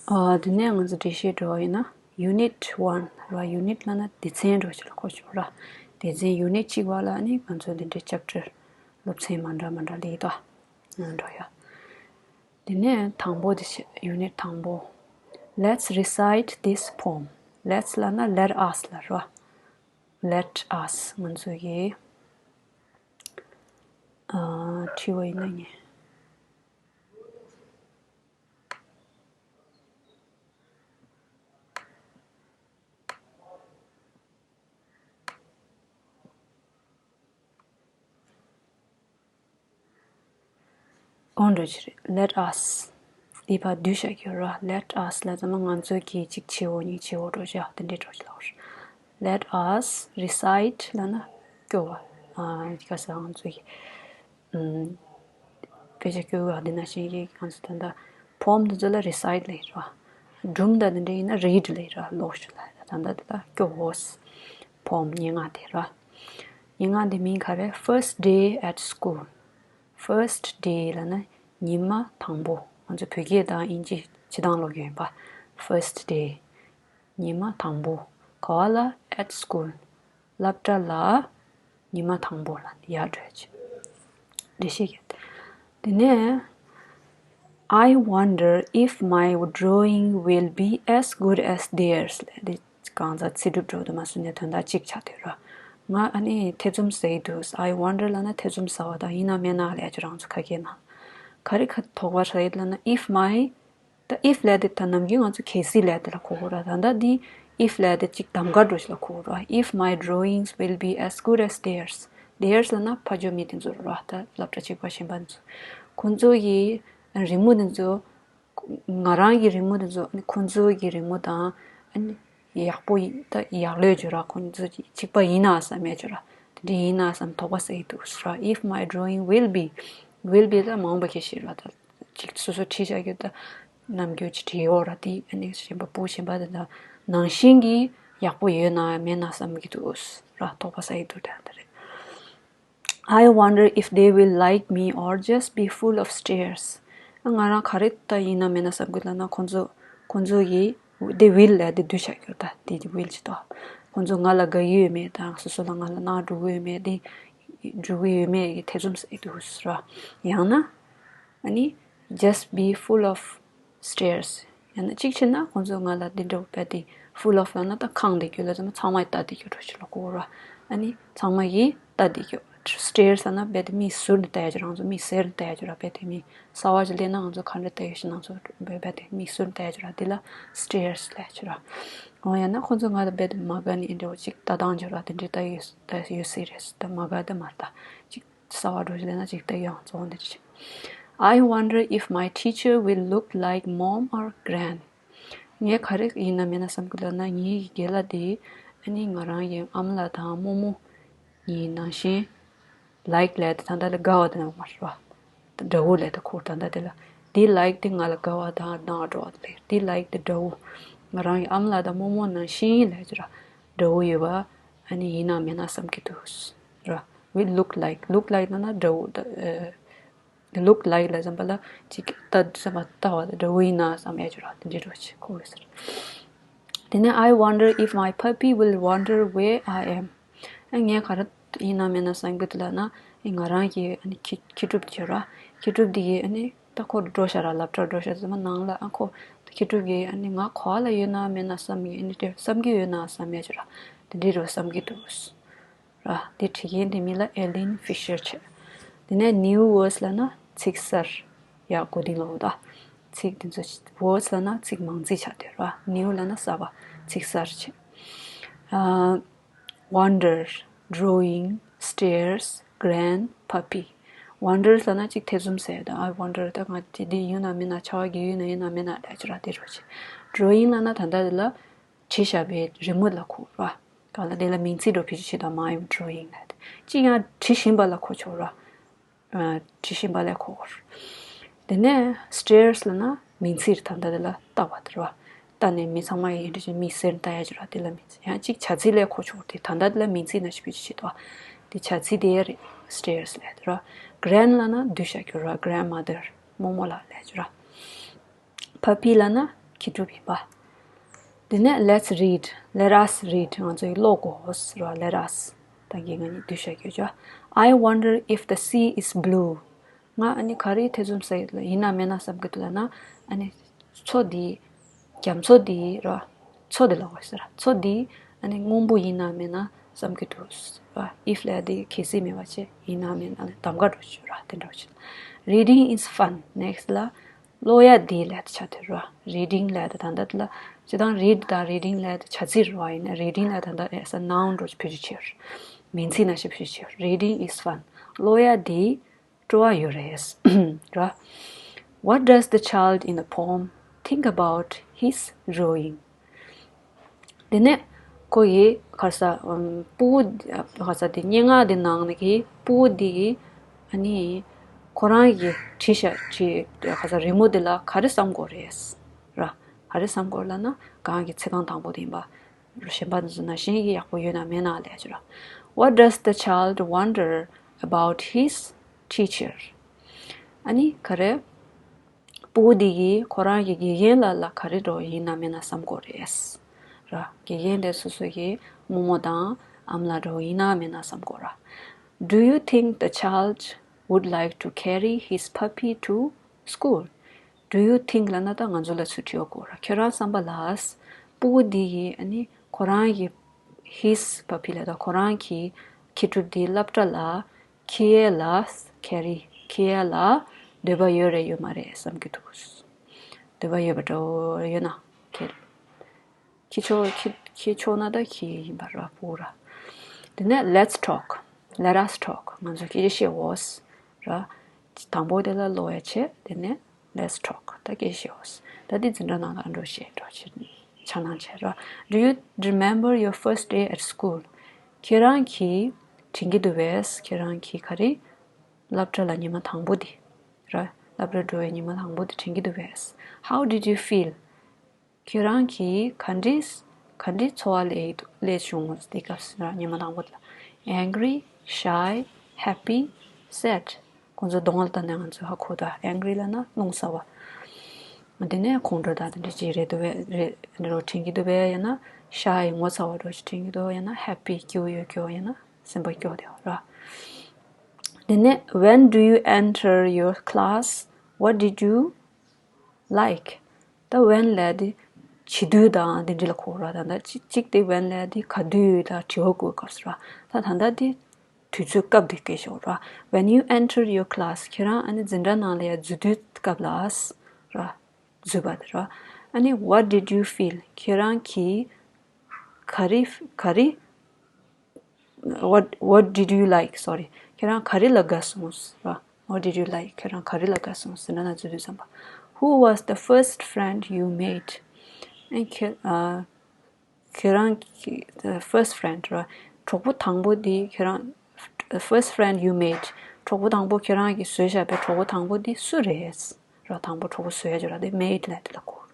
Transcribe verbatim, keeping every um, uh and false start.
ཨ། དེ་ནས་ང་ཚོ་འགྲེལ་བཤད་འགྲོ་བ་ཡིན་ན། Unit one ར། Unit ལབ་ན་སྡེ་ཚན་འགྲོ་ཆེད་ལ་གོ་ཆོག་ར། སྡེ་ཚན་Unit གཅིག་པ་ལ་ནི་ང་ཚོ་འདི་འདྲའི་Chapter སློབ་ཚན་མ་འདྲ་མ་འདྲ་ལས་ད་འགྲོ་ཡ། དེ་ནས་དང་པོ་དེ་བྱས། Unit དང་པོ། Let's recite this poem. Let's ལབ་ན་let us ལབ་ར། Let us ང་ཚོ་གི། ཨ། བྲིས་པ་ཡིན་ན་ངས། ཨོ་འགྲོ་ཆེ་རེད། Let us འདི་ཕར་བསྡུས་བཞག་གི་ར། Let us ལབ་ཙམ་ལ་ང་ཚོས་གིས་གཅིག་བྱེད་འོ་གཉིས་བྱེད་འོ་འགྲོ་བཞག་དེ་འདྲའི་འགྲོ་ཆེ་ལ། Let us recite ལབ་ན་སྐྱོར་བ། ཨ། འདི་ག་ས་ང་ཚོས་གིས། ཨམ། དཔེ་ཆ་སྐྱོར་བ་འདི་ན་བཞིན་གྱི་ང་ཚོ་ད་ལྟ་poem འདི་ཚོ་ལ་recite ལབ་ར། སྒྲུང་དང་འདི་འདྲ་ཡིན་ན་read ལབ་ར། ཀློག་ཞུ་ལ། ད་ལྟ་འདི་ལ་སྐྱོར་བ། Poem སྙན་ངག་དེ་ར། སྙན་ངག་འདི་མིང་ག་རེ། First day at school. First day ལབ་ན་ཉི་མ་དང་པོ། ང་ཚོ་བོད་སྐད་དང་དབྱིན་ཇི་སྤྱི་བཏང་ཀློག་རྒྱུ་ཡིན་པ། First day ཉི་མ་དང་པོ། ག་བ་ལ། At school སློབ་གྲྭ་ལ། ཉི་མ་དང་པོ་ལ་ཡར་འགྲོ་ཡ་ཆེ། འགྲེལ་བཤད་ཀྱི། དེ་ནས། I wonder if my drawing will be as good as theirs ལབ་དེ། གང་ཟག་ཚིག་གྲུབ་འགྲོ་དུ་མ་སུ་ནས་དོན་དག་གཅིག་ཆགས་དུས་ར། ང་ཨ་ནི་ཐེ་ཚོམ་ཟ་ཡི་འདུག I wonder ལབ་ན་ཐེ་ཚོམ་ཟ་བ་དང་ཡིན་ན་མེད་ན་ལས་ཀྱི་རང་ཚོ་ཁ་སྐད་ན། ག་རེ་ཁ་དོགས་པ་ཟ་ཡི་ལབ་ན། If my ད་if ལབ་དེ་ད་ནམ་རྒྱུན་ང་ཚོ་གལ་སྲིད་ལབ་དེ་ལ་གོ་གོ་ར། ད་ལྟ་འདི་if ལབ་དེ་གཅིག་གདམ་ག་འགྲོ་ཞིག་ལ་གོ་གོ་ར། If my drawings will be as good as theirs. Theirs ལབ་ན་ཕ་ཇོ་མི་དེ་ཚོ་ར། ད་སློབ་གྲྭ་གཅིག་པ་གཞན་པ་དེ་ཚོ། ཁོང་ཚོ་ཡི་རི་མོ་དེ་ཚོ། ང་རང་གི་རི་མོ་དེ་ཚོ་ཁོང་ཚོ་གི་རི་མོ་དང་ཨ་ནི་ཡག་པོ་ཡིན། ད་ཡག་ལོས་བརྗོད་ར། ཁོང་ཚོ་གཅིག་པ་ཡིན་ན་བསམ་ཡ་བརྗོད་ར། དེ་འདྲ་ཡིན་ན་བསམ་དོགས་པ་ཟ་ཡི་འདུག་ར། If my drawing will be. Will be ད་མ་འོངས་པ་ཁྱད་ཞིག་ར། ད་ཅིག་སོ་སོ་བྲིས་བཞག་རྒྱུ་ད་ནམ་རྒྱུན་ཅིག་བྲིས་ཡོད་ར། དེ་ཨ་ནི་གཞན་པ་པོ་གཞན་པ་དེ་ད་ནང་བཞིན་གྱི་ཡག་པོ་ཡོད་ན་མེད་ན་བསམ་གྱི་འདུག་ར། དོགས་པ་ཟ་ཡི་འདུག་ད་ད་རེད། I wonder if they will like me or just be full of stares. ང་རང་ག་རེ་ད་ཡིན་ན་མེད་ན་བསམ་གྱི་ལབ་ན། ཁོང་ཚོ་ཁོང་ཚོ་ཡིས་they will ལབ་དེ་བསྡུས་བཞག་རྒྱུ་ད་དེ་will ཅིག་ད། ཁོང་ཚོ་ང་ལ་དགའ་ཡི་ཡོད་མེད་དང་སོ་སོ་ལ་ང་ལ་གནང་འགྲོ་གི་ཡོད་མེད་དེ། འགྲོ་གི་ཡོད་མེད་ཀྱི་ཐེ་ཚོམ་ཟ་ཡི་འདུག་ར། ཡང་ན་ཨ་ནི་just be full of stares. ཡང་ན་གཅིག་བྱས་ན་ཁོང་ཚོ་ང་ལ་འདི་འདྲ་བོ་རྦད་དེ་full of ལབ་ན་ད་ཁེངས་བསྡད་རྒྱུ་ལ་ཚང་མ་ཚང་མ་ལྟ་བསྡད་རྒྱུ་འདྲ་ཞིག་ལ་གོ་ར། ཨ་ནི་ཚང་མ་ཡིས་ལྟ་བསྡད་རྒྱུ། stares ལབ་ན་རྦད་དེ་མིག་ཟུར་ནས་ལྟ་ཡ་ཅིག་རང་ཚོ་མིག་གསལ་ནས་ལྟ་ཡ་ཅིག་ར། རྦད་དེ་མིག་གསར་པ་ཅིག་སླེབས་ན་ང་ཚོ་ག་འདྲ་ལྟ་ཡོད་ཞེ་ན་ང་ཚོ་རྦད་དེ་མིག་ཟུར་ནས་ལྟ་ཡ་ཅིག་ར། དེ་ལ་stares ལབ་ཡ་ཅིག་ར། འོ་ཡང་ན་ཁོང་ཚོ་ང་ལ་རྦད་དེ་མ་དགའ་ནས་འདྲ་བོ་ཅིག་ལྟ་སྟངས་ཅིག་ར། དེ་འདྲའི་ལྟ་ཡོད་ལྟ་ཡོད་སྲིད་རེད། ད་མ་དགའ་ད་མ་ལྟ་ཅིག་གསར་པ་འདྲ་ཞིག་སླེབས་ན་ཅིག་ལྟ་ཡང་གཙོ་བོ་འདི་རེད། I wonder if my teacher will look like mom or gran. ངས་ག་རེ་ཡིན་ན་མིན་ན་བསམ་གི་ལབ་ན། ངའི་རྒན་ལགས་དེ་ཨ་ནི་ང་རང་གི་ཨ་མ་ལགས་དང་རྨོ་མོ་གཉིས་ནང་བཞིན། like ལབ་དེ་ད་ལྟ་ལ་དགའ་བ་དེ་ནང་མ་རེད་པ། འདྲ་བོ་ལབ་དེ་ཁོ་ད་ལྟ་དེ་ལ། དེ་like དེ་ང་ལ་དགའ་བ་དང་སྣང་བ་འགྲོ་བ་དེ་ལས། དེ་like དེ་འདྲ་བོ། ང་རང་གི་ཨ་མ་ལགས་དང་རྨོ་མོ་ནང་བཞིན་ལབ་ཀྱི་ར། འདྲ་བོ་ཡོད་པ། ཨ་ནི་ཡིན་ན་མིན་ན་བསམ་གྱི་འདུག་ར། We look like, look like ལབ་ན་འདྲ་བོ་ད། ཨ། look like ལབ་བསམ་པ་ལ་ཅིག་ལྟ་བསམ་པ་ལྟ་བ་ལ་འདྲ་བོ་ཡིན་ན་བསམ་ཡ་ཅིག་ར། དེ་འདྲའི་འདྲ་བོ་ཅིག་གོ་དགོས་ཟེར། དེ་ནས་I wonder if my puppy will wonder where I am. ཨ། ངས་ག་རེ་ཡིན་ན་མིན་ན་བསམ་གྱི་འདུག་ལབ་ན། ཨ། ང་རང་གི་ཨ་ནི་ཁྱི་ཁྱི་གྲུབ་དེ་ར། ཁྱི་གྲུབ་དེ་གིས་ཨ་ནི་ད་ཁོ་འགྲོ་ཤག་ར། སློབ་གྲྭར་འགྲོ་ཤག་ཟེར་མ་ནང་ལ། ཨ། ཁོ་ཁྱི་གྲུབ་ཀྱིས་ཨ་ནི་ང་ག་པར་ལ་ཡོད་ན་མེད་ན་བསམ་གྱི། ཨ་ནི་དེ་བསམ་གྱི་ཡོད་ན་བསམ་ཡ་ཅིག་ར། དེ་འདྲའི་འདྲ་བོ་བསམ་གྱི་འདུག་ར། དེ་བྲིས་མཁན་དེ་མིང་ལ་Ellen Fisher བྱས། དེ་ནས་new words ལབ་ན་ཚིག་གསར། ཡ། གོ་དིང་ལོ་ད། ཚིག་དེ་ཚོ་words ལབ་ན་ཚིག་མང་ཚིག་ཆགས་དེ་ར། new ལབ་ན་གསར་པ། ཚིག་གསར་བྱས། ཨ། wonder, drawing, stares, gran, puppy. wonder ལབ་ན་ཅིག་ཐེ་ཚོམ་ཟ་ཡ་དང་། I wonder ད་ང་དེ་འདི་ཡིན་ན་མིན་ན། ཆ་བ་གི་ཡིན་ན་ཡིན་ན་མིན་ན་ལབ་ཀྱི་ར། དེ་འདྲ་བོ་བྱས། drawing ལབ་ན་ད་ལྟ་དེ་ལ་བྲིས་བཞག་པའི་རི་མོ་ལ་གོ་ར། གང་ལ་དེ་ལ་མིང་ཚིག་འདྲ་བོ་བེད་སྤྱོད་བྱེད་དང་། མ་ཡིན་drawing ལབ་དེ་ཅིག་ཡང་བྲིས་བཞིན་པ་ལ་གོ་ཆོག་ར། ཨ། བྲིས་བཞིན་པ་ལ་གོ་དགོས། དེ་ནས་stares ལབ་ན་མིང་ཚིག་རེད། ད་ལྟ་དེ་ལ་ལྟ་བ་དེ་རེད་པ། ལྟ་ནས་མི་ཚང་མ་ཡི་འདྲ་ཞིག་མིག་གསལ་ལྟ་ཡ་ཅིག་ར། དེ་ལ་མིང་ཚིག་ཡང་གཅིག་བྱ་ཚིག་ལ་གོ་ཆོག་དེ། ད་ལྟ་དེ་ལ་མིང་ཚིག་ནང་བཞིན་བེད་སྤྱོད་བྱེད་དོ། དེ་བྱ་ཚིག་དེ་རེད། stares ལབ་དེ་ར། gran ལབ་ན་བསྡུས་བཞག་རྒྱུ་ར། grandmother རྨོ་མོ་ལགས་ལབ་རྒྱུ་ར། puppy ལབ་ན་ མཁས་གྲུབ་ཡིན་པ། དེ་ནས་let's read, let us read, ང་ཚོ་ཡིས་ཀློག་དགོས་ར། Let us. ད་གིན་ང་གཉིས་བསྡུས་བཞག་ཡོད་ཅོ། I wonder if the sea is blue. ང་ཨ་ནི་ག་རེ་ཐེ་ཚོམ་ཟ་ཡི་ཡིན་ན་མེད་ན་བསམ་གྱི་འདུག་ལབ་ན། ཨ་ནི་མཚོ་འདི། རྒྱ་མཚོ་འདི་ར། མཚོ་འདི་ལབ་དགོས་ཟེར། མཚོ་འདི་ཨ་ནི་སྔོན་པོ་ཡིན་ན་མེད་ན་བསམ་གྱི་འདུག་ར། If ལབ་ཡ་འདི་གལ་སྲིད་མེད་པ་བྱས། ཡིན་ན་མེད་ན་ལ་གདམ་ག་འདྲ་བྱེད་ར། དེ་འདྲ་བྱེད། Reading is fun. Next ལ། ཀློག་ཡ་འདི་ལབ་ཡ་དེ་ཆགས་ཐུབ་ར། Reading ལབ་ཡ་དེ་ད་ལྟ་ལ། སྤྱིར་བཏང་read དང་reading ལབ་ཡ་དེ་བྱ་ཚིག་རེད་བ། ཡིན་ན་reading ལབ་ཡ་ད་ལྟ་as a noun འདྲ་བོ་བེད་སྤྱོད་བྱེད། མིང་ཚིག་ནང་བཞིན་བེད་སྤྱོད་བྱེད། Reading is fun. ཀློག་ཡ་འདི་སྤྲོ་བ་ཡོད་རེད། ར། What does the child in the poem think about his drawing? དེ་ནས་ཁོ་ཡིས་ག་རེ་ཟ། ཨམ། སྤུ་གུ། ག་རེ་ཟ། དེ་སྙན་ངག་དེ་ནང་ནས་ཀྱི་སྤུ་གུ་དེ་གིས་ཨ་ནི་ཁོ་རང་གིས་བྲིས་ཤག་བྲིས། ག་རེ་ཟ། རི་མོ་དེ་ལ་ག་རེ་བསམ་གྱི་ཡོད་རེད། ར། ག་རེ་བསམ་གྱི་ཡོད་ལབ་ན། གང་གི་ཚིག་རྐང་དང་པོ་དེ་ཡིན་པ། གཞན་པ་ནང་བཞིན་གྱི་ཡག་པོ་ཡོད་ན་མེད་ན་ལབ་ཡ་ཅིག་ར། What does the child wonder about his teacher? ཨ་ནི་ག་རེ། སྤུ་གུ་འདི་གིས་ཁོ་རང་གི་དགེ་རྒན་ལགས་ལ་ག་རེ་འདྲ་བོ་ཡིན་ན་མེད་ན་བསམ་གྱི་ཡོད་རེད། ར། དགེ་རྒན་དེ་སོ་སོ་གི་རྨོ་མོ་དང་ཨ་མ་ལགས་འདྲ་བོ་ཡིན་ན་མེད་ན་བསམ་གྱི་ཡོད་ར། Do you think the child would like to carry his puppy to school? Do you think ལབ་ན་ད་ང་ཚོ་ལ་ཚུར་དྲི་བ་བཀོད་ར། ཁྱོད་རང་བསམ་པ་ལ། སྤུ་གུ་འདི་གིས་ཨ་ནི་ཁོ་རང་གི་his puppy ལབ་ད་ཁོ་རང་གི་མཁས་གྲུབ་འདི་སློབ་གྲྭ་ལ་འཁྱེར་ཡས་ལ། carry འཁྱེར་ཡས་ལ་འདོད་པ་ཡོད་རེད་ཡོད་མ་རེད་བསམ་གྱི་འདུག་འདོད་པ་ཡོད་པ་འདྲ་བོ་ཡོད་ན་འཁྱེར། འཁྱེར་ཆོག་འཁྱེར་འཁྱེར་ཆོག་ན་ད་འཁྱེར་ཡིན་པ་ར། སྤུ་གུ་ར། དེ་ནས་let's talk, let us talk. ང་ཚོ་སྐད་ཆ་བཤད་འོ་ཟེར་ར། དང་པོ་དེ་ལ་ཀློག་ཡ་བྱས། དེ་ནས་let's talk. ད་སྐད་ཆ་བཤད་འོ་ཟེར། ད་འདི་འཛིན་གྲྭ་ནང་ལ་འགྲོ་བཤད་འགྲོ་བྱེད། ཆ་ནང་བྱས་ར། Do you remember your first day at school? ཁྱེད་རང་གིས་དྲན་གྱི་འདུག་པས། ཁྱེད་རང་གིས་ག་རེ། སློབ་གྲྭ་ལ་ཉི་མ་དང་པོ་དེ་ར། སློབ་གྲྭ་འགྲོ་བའི་ཉི་མ་དང་པོ་དེ་དྲན་གྱི་འདུག་པས། How did you feel? ཁྱེད་རང་གིས་ག་འདྲས་ག་འདྲས་ཚོར་བ་སླེབས་སླེབས་བྱུང་། དེ་སྐབས་སུ་ར་ཉི་མ་དང་པོ་དེ་ལ། Angry, shy, happy, sad. ཁོང་ཚོ་གདོང་ལ་ལྟ་ནས་ང་ཚོས་ཧ་གོ་ད། Angry ལབ་ན་རླུང་ཟ་བ། དེ་ནས་ཁོང་ཁྲོ་དང་དེ་འདྲ་ཅིག་རེད་འདུག་པས། རེད་འདྲ་བོ་དྲན་གྱི་འདུག་པས། ཡང་ན་shy ངོ་ཚ་བ་འདྲ་བོ་ཞིག་དྲན་གྱི་འདུག་ཡང་ན་happy སྐྱིད་པོ་ཡོད་སྐྱིད་པོ། ཡང་ན་སེམས་པ་སྐྱོ་བསྡད་པ་ར། དེ་ནས་When do you enter your class? What did you like? ད་when ལབ་དེ་བྱེད་དུས་དང་དེ་འདྲ་ལ་གོ་ར། ད་ད་གཅིག་གཅིག་དེ་when ལབ་དེ་ག་དུས་ལ་དྲི་བ་བཀོད་སྐབས་སུ་ར། ད་ད་ལྟ་དེ་དུས་ཚོད་སྐབས་དེ་སྐད་ཆ་ར། When you enter your class, ཁྱེད་རང་ཨ་ནི་འཛིན་གྲྭ་ནང་ལ་ཡ་འཛུལ་དུས་སྐབས་ལ་ར། འཛུལ་བ་དེ་ར། ཨ་ནི་What did you feel? ཁྱེད་རང་གིས་ག་རེ་ག་རེ། What, what did you like? Sorry. ཁྱེད་རང་ག་རེ་ལ་དགའ་སོང་ར། What did you like? ཁྱེད་རང་ག་རེ་ལ་དགའ་སོང་། འཛིན་གྲྭ་ནང་འཛུལ་དུས་ཙམ་པ། Who was the first friend you made? ཨེ་ཁྱེད་ཨ། ཁྱེད་རང་གི་first friend ར། གྲོགས་པོ་དང་པོ་དེ་ཁྱེད་རང་། First friend you made. གྲོགས་པོ་དང་པོ་ཁྱེད་རང་གིས་བཟོས་བཞག་པའི་གྲོགས་པོ་དང་པོ་དེ་སུ་རེད་ར། དང་པོ་གྲོགས་པོ་བཟོས་ཡ་ཅིག་ར། དེ་made ལབ་དེ་ལ་གོ།